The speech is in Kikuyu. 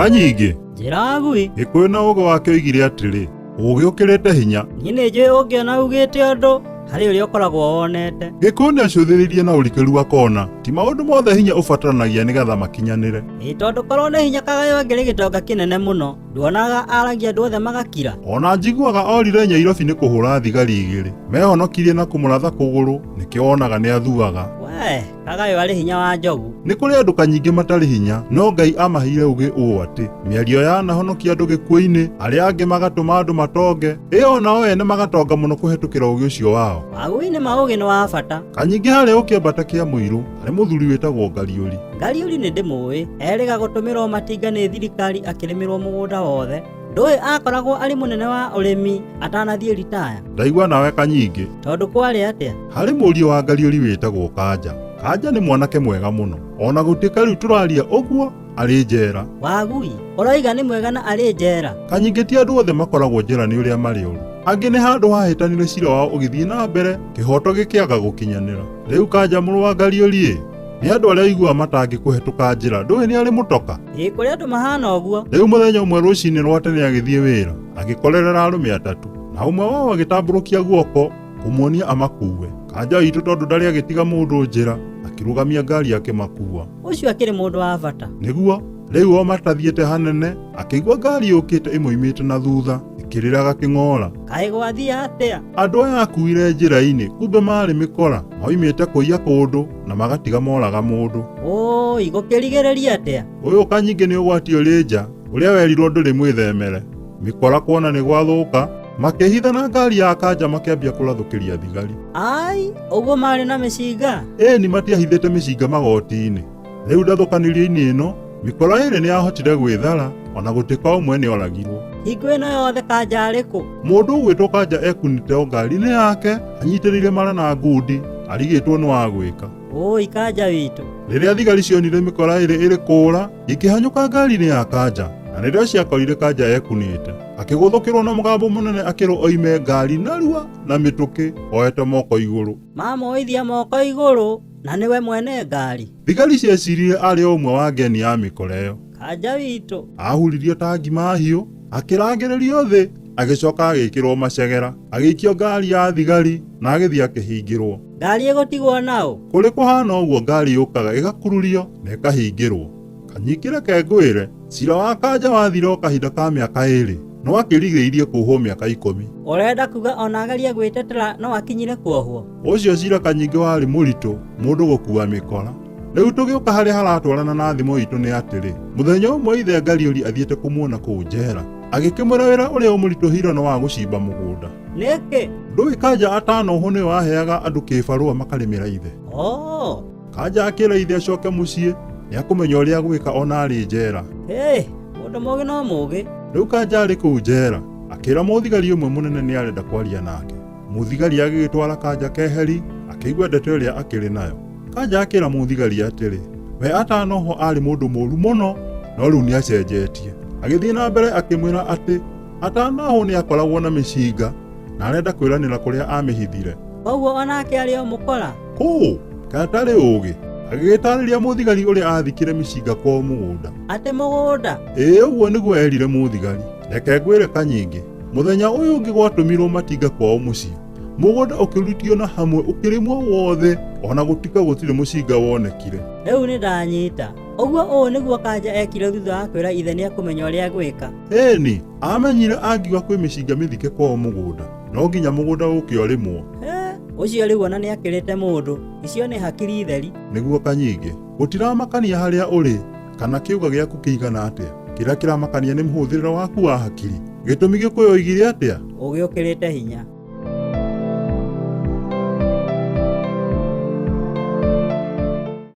Kanyingĩ, Njĩra gui. Gĩkũyũ na ũgĩ wake oigire atĩrĩ, ũgĩ ũkĩrĩte hinya. Niĩ nĩ njũĩ ũngĩona ugĩte ũndũ harĩ ũrĩa ũkoragwo wonete. Gĩkũyũ nĩ acũthĩrĩirie na ũrikĩru akona ti maũndũ mothe hinya ũbataranagia nĩgetha makinyanĩre. Ĩ tondũ korwo nĩ hinya Kagayo angĩrĩ gĩtonga kĩnene mũno, nduonaga aragia andũ othe magakira. Ona njiguaga orire Nyairobi nĩ kũhũra thigari igĩrĩ. Mehonokirie na kũmũratha kũgũrũ nĩkĩo wonaga nĩ athuaga. Wee, Kagayo arĩ hinya wa njogu. Nĩ kũrĩ andũ kanyingĩ matarĩ hinya, no Ngai amaheire ũgĩ ũũ atĩ, mĩario yanahonokia andũ gĩkuũ-inĩ, arĩa angĩ magatũma andũ matonge, ĩ o nao ene magatonga mũno kũhetũkĩra ũgĩ ũcio wao. Wagui nĩ ma ũgĩ nĩ wa bata. Kanyingĩ harĩa ũkĩambata kĩa mũirũ, harĩ mũthuri wĩtagwo Ngariũri. Ngariũri nĩ ndĩmũĩ, erĩga gũtũmĩrwo matinga nĩ thirikari akĩrĩmĩrwo mũgũnda wothe. Ndũĩ akoragwo arĩ mũnene wa ũrĩmi atanathiĩ ritaya. Ndaigua nawe Kanyingĩ. Tondũ kwarĩ atĩa? Harĩ mũriũ wa Ngariũri wĩtagwo Kanja. Kanja nĩ mwanake mwega mũno. Ona gũtuĩka rĩu tũraria ũguo, arĩ njera. Wagui, ũroiga nĩ mwega na arĩ njera? Kanyingĩ ti andũ othe makoragwo njera nĩ ũrĩa marĩ oru. Angĩ nĩ handũ hahĩtanire cira wao ũgĩthiĩ na mbere, kĩhoto gĩkĩaga gũkinyanĩra. Rĩu Kanja mũrũ wa Ngariũri-ĩ, nĩ andũ arĩa ũiguaga matangĩkũhetũka njĩra, ndũĩ nĩ arĩ mũtoka? Ĩ kũrĩ andũ mahana ũguo. Rĩu mũthenya ũmwe rũcinĩ rwa tene agĩthiĩ wĩra, agĩkorerera arũme atatũ, na ũmwe wao agĩtambũrũkia guoko kũmuonia amakuue. Kanja witũ tondũ ndarĩ agĩtiga mũndũ njĩra, akĩrũgamia ngari akĩmakuua. Ũcio akĩrĩ mũndũ wa bata. Nĩguo, rĩu o matathiĩte hanene, akĩigua ngari yũkĩte ĩmoimĩte na thutha, ĩkĩrĩraga kĩng'ora. Kaĩ gwathiĩ atĩa? Andũ aya akuire njĩra-inĩ, kumbe marĩ mĩkora, moimĩte kũiya kũndũ na magatiga moraga mũndũ. Ũũi, gũkĩrigĩrĩria atĩa? Ũyũ kanyingĩ nĩ ũgwati ũrĩ nja, ũrĩa werirwo ndũrĩ mwĩthemere. Mĩkora kuona nĩ gwathũka, makĩhitha na ngari ya Kanja makĩambia kũrathũkĩria thigari. Ai, ũguo marĩ na mĩcinga? Ĩni matiahithĩte mĩcinga magoti-inĩ. Rĩu ndathũkanĩrio-inĩ ĩno, mĩkora ĩrĩ nĩ yahotire gwĩthara, ona gũtuĩka ũmwe nĩ oragirwo. Hingo ĩno yothe Kanja arĩ kũ? Mũndũ ũgwĩtwo Kanja ekunĩte o ngari-inĩ yake, anyitĩrĩire mara na ngundi, arigĩtwo nĩ wa gwĩka. Ũũi Kanja witũ. Rĩrĩa thigari cionire mĩkora ĩrĩ ĩrĩ kũũra, ikĩhanyũka ngari-inĩ ya Kanja, na rĩrĩa ciakorire Kanja ekunĩte, akĩgũthũkĩrwo na mũgambo mũnene akĩrwo oime ngari narua na mĩtũkĩ, oete moko igũrũ. Mamuoithia moko igũrũ na nĩwe mwene ngari. Thigari ciecirire arĩ o ũmwe wa ngeni ya mĩkora ĩyo. Kanja witũ. Ahuririo ta ngima hiũ, akĩrangĩrĩrio thĩ, agĩcoka agĩkĩrwo macegera, agĩikio ngari ya thigari na agĩthiĩ akĩhingĩrwo. Ngari ĩgũtigwo naũ? Kũrĩ kũhana ũguo ngari yũkaga ĩgakururio na ĩkahingĩrwo. Kanyingĩ reke ngwĩre, cira wa Kanja wathira o kahinda ka mĩaka ĩrĩ, no akĩrigĩrĩirie kuohwo mĩaka ikũmi. Ũrenda kuga ona ageria gwĩtetera no akinyire kuohwo? Ũcio cira Kanyingĩ warĩ mũritũ mũndũ gũkua mĩkora. Rĩu tũgĩũka harĩa haratwarana na thimo itũ nĩ atĩrĩ, mũthenya ũmwe ithe Ngariũri athiĩte kũmuona kũu njera, agĩkĩmwĩra wĩra ũrĩa ũmũritũhĩire no wa gũcimba mũgũnda. Nĩkĩ? Ndũĩ Kanja atanohwo nĩwe waheaga andũ kĩbarũa makarĩmĩra ithe. Oo. Kanja akĩra ithe acoke mũciĩ, nĩakũmenya ũrĩa agwĩka ona arĩ njera. Hĩ, mũndũ mũgĩ no mũgĩ. Rĩu Kanja arĩ kũu njera, akĩra mũthigari ũmwe mũnene nĩ arenda kwaria nake. Mũthigari agĩgĩtwara Kanja keheri, akĩigua ndeto ĩrĩa akĩrĩ nayo. Kanja akĩra mũthigari atĩrĩ, we atanohwo arĩ mũndũ mũru mũno, no rĩu nĩ acenjetie. Agĩthiĩ na mbere akĩmwĩra atĩ atanohwo nĩ akoragwo na mĩcinga na arenda kwĩranĩra kũrĩa amĩhithire. Koguo onake arĩ o mũkora? Kũũ? Kaĩ atarĩ ũgĩ? Agĩgĩtarĩria mũthigari ũrĩa athikire mĩcinga kwao mũgũnda. Atĩ mũgũnda? Ĩĩ ũguo nĩguo erire mũthigari. Reke ngwĩre Kanyingĩ, mũthenya ũyũ ũngĩ gwatũmirwo matinga kwao mũciĩ. Mũgũnda ũkĩrutio na hamwe ũkĩrĩmwo wothe ona gũtuĩka gũtirĩ mũcinga wonekire. Rĩu nĩ ndanyita. Ũguo ũũ nĩguo Kanja ekire thutha wa kwĩra ithe nĩekũmenya ũrĩa egwĩka. Ĩni, amenyire angiuga kwĩ mĩcinga mĩthike kwao mũgũnda, no nginya mũgũnda ũke ũrĩmwo. He, ũcio rĩu ona nĩakĩrĩte mũndũ. Icio nĩ hakiri theri. Nĩguo Kanyingĩ, gũtiramakania harĩa ũrĩ kana kĩũga gĩaku kĩigana atĩa. Kĩrĩa kĩramakania nĩ mũhũthĩrĩre waku wa hakiri. Gĩtũmi Gĩkũyũ oigire atĩa? Ũgĩ ũkĩrĩte hinya.